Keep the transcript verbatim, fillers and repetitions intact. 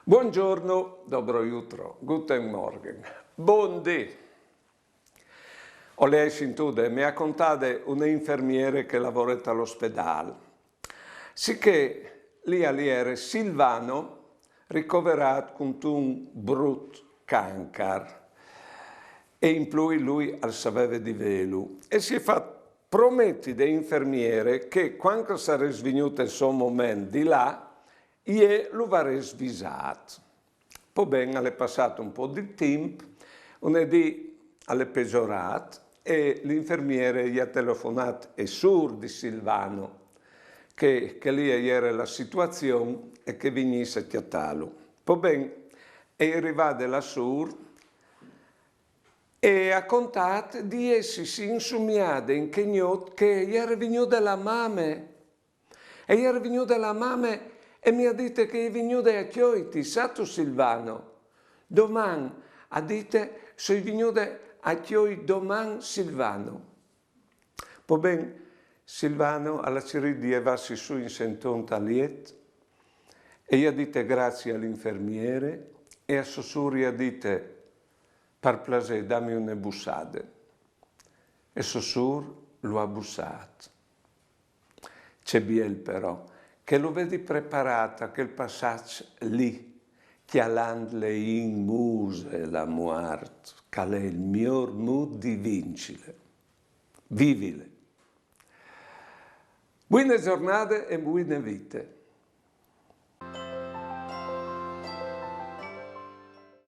Buongiorno, dobro jutro, guten Morgen, bundì. O le ai sintude, me à contade une infermiere che e lavore tal ospedâl. Sichè li al jere Silvano ricoverât cuntun brut cancar e in plui lui al saveve di vêlu e si è fat prometi de infermiere che cuant che al sarès vignût il so moment di lâ, jê lu varès visât. Po ben, al è passât un pôc di timp, une dì al è pegjorât e l'infermiere i à telefonât ai sûr di Silvano, che, che li e jere la situazion e che e vignìs a cjatâlu. Po ben, e je rivade la sûr e e à contât di jessi insumiade in chê gnot che e jere vignude la mame. E jere vignude la mame e mi à dite che e je vignude a cjoiti, sâstu Silvano? Doman, e à dite, soi vignude a cjoi doman Silvano. Po ben, Silvano al à cirît di jevâsi sù in senton tal jet e i à dite grazie a l'infermiere e a sô sûr i à dite: par plasê, dami une bussade. E sô sûr lu à bussât. Ce biel però, che lu vedi preparât a chel passaç li, cjalantli in muse la muart, che al è il miôr mût di vincile. Vivile. Buine zornade e buine vite.